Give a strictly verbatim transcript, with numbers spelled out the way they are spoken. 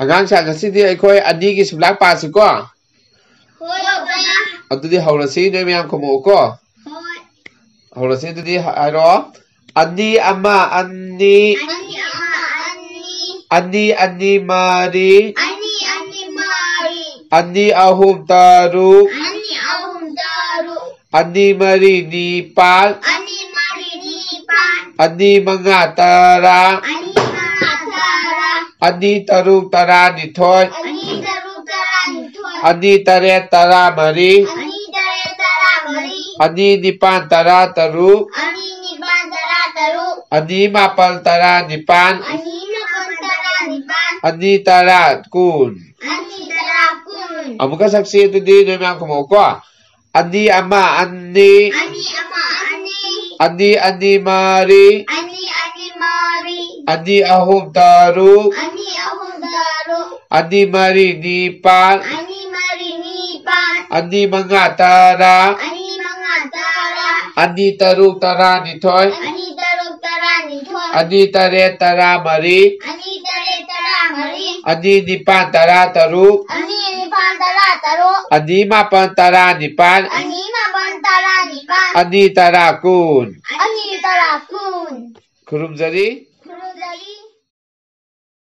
ꯑꯉꯥꯡꯁꯥ, ꯉꯁꯤꯗꯤ ꯑꯩꯈꯣꯏ ꯑꯅꯤꯒꯤ ꯁꯨꯝꯂꯥꯛ ꯄꯥꯁꯤꯀꯣ꯫ ꯍꯣꯏ ꯑꯣꯖꯥ꯫ ꯑꯗꯨꯗꯤ ꯍꯧꯔꯁꯤ, ꯅꯣꯏ ꯃꯌꯥꯝ ꯈꯨꯝꯃꯛꯎꯀꯣ꯫ ꯍꯣꯏ꯫ ꯍꯧꯔꯁꯤ, ꯑꯗꯨꯗꯤ ꯍꯥꯏꯔꯣ꯫ ꯑꯅꯤ ꯑꯃ ꯑꯅꯤ꯫ ꯑꯅꯤ ꯑꯃ ꯑꯅꯤ꯫ ꯑꯅꯤ ꯑꯅꯤ ꯃꯔꯤ꯫ ꯑꯅꯤ ꯑꯅꯤ ꯃꯔꯤ꯫ ꯑꯅꯤ ꯑꯍꯨꯝ ꯇꯔꯨꯛ꯫ ꯑꯅꯤ ꯑꯍꯨꯝ ꯇꯔꯨꯛ꯫ ꯑꯅꯤ ꯃꯔꯤ ꯅꯤꯄꯥꯜ꯫ ꯑꯅꯤ ꯃꯔꯤ ꯅꯤꯄꯥꯜ꯫ ꯑꯅꯤ ꯃꯉꯥ ꯇꯔꯥ꯫ ꯑꯅꯤ ꯃꯉꯥ ꯇꯔꯥ꯫ ꯑꯅꯤ ꯇꯔꯨꯛ ꯇꯔꯥꯅꯤꯊꯣꯏ꯫ ꯑꯅꯤ ꯇꯔꯨꯛ ꯇꯔꯥꯅꯤꯊꯣꯏ꯫ ꯑꯅꯤ ꯇꯔꯦꯠ ꯇꯔꯥꯃꯔꯤ꯫ ꯑꯅꯤ ꯇꯔꯦꯠ ꯇꯔꯥꯃꯔꯤ꯫ ꯑꯅꯤ ꯅꯤꯄꯥꯜ ꯇꯔꯥꯇꯔꯨꯛ꯫ ꯑꯅꯤ ꯅꯤꯄꯥꯜ ꯇꯔꯥꯇꯔꯨꯛ꯫ ꯑꯅꯤ ꯃꯥꯄꯜ ꯇꯔꯥꯅꯤꯄꯥꯜ꯫ ꯑꯅꯤ ꯃꯥꯄꯜ ꯇꯔꯥꯅꯤꯄꯥꯜ꯫ ꯑꯅꯤ ꯇꯔꯥ ꯀꯨꯟ꯫ ꯑꯅꯤ ꯇꯔꯥ ꯀꯨꯟ꯫ ꯑꯃꯨꯛꯀ ꯁꯛꯁꯤ, ꯑꯗꯨꯗꯤ ꯅꯣꯏ ꯃꯌꯥꯝ ꯈꯨꯝꯃꯛꯎꯀꯣ꯫ ꯑꯅꯤ ꯑꯃ ꯑꯅꯤ꯫ ꯑꯅꯤ ꯑꯃ ꯑꯅꯤ꯫ ꯑꯅꯤ ꯑꯅꯤ ꯃꯔꯤ꯫ ꯑꯅꯤ ꯑꯅꯤ ꯃꯔꯤ꯫ ꯑꯅꯤ ꯑꯍꯨꯝ ꯇꯔꯨꯛ꯫ ꯑꯅꯤ ꯑꯍꯨꯝ ꯇꯔꯨꯛ꯫ ꯑꯅꯤ ꯃꯔꯤ ꯅꯤꯄꯥꯜ꯫ ꯑꯅꯤ ꯃꯔꯤ ꯅꯤꯄꯥꯜ꯫ ꯑꯅꯤ ꯃꯉꯥ ꯇꯔꯥ꯫ ꯑꯅꯤ ꯃꯉꯥ ꯇꯔꯥ꯫ ꯑꯅꯤ ꯇꯔꯨꯛ ꯇꯔꯥꯅꯤꯊꯣꯏ꯫ ꯑꯅꯤ ꯇꯔꯨꯛ ꯇꯔꯥꯅꯤꯊꯣꯏ꯫ ꯑꯅꯤ ꯇꯔꯦꯠ ꯇꯔꯥꯃꯔꯤ꯫ ꯑꯅꯤ ꯇꯔꯦꯠ ꯇꯔꯥꯃꯔꯤ꯫ ꯑꯅꯤ ꯅꯤꯄꯥꯜ ꯇꯔꯥꯇꯔꯨꯛ꯫ ꯑꯅꯤ ꯅꯤꯄꯥꯜ ꯇꯔꯥꯇꯔꯨꯛ꯫ ꯑꯅꯤ ꯃꯥꯄꯜ ꯇꯔꯥꯅꯤꯄꯥꯜ꯫ ꯑꯅꯤ ꯃꯥꯄꯜ ꯇꯔꯥꯅꯤꯄꯥꯜ꯫ ꯑꯅꯤ ꯇꯔꯥ ꯀꯨꯟ꯫ ꯑꯅꯤ ꯇꯔꯥ ꯀꯨꯟ꯫ ꯈꯨꯔꯨꯝꯖꯔꯤ꯫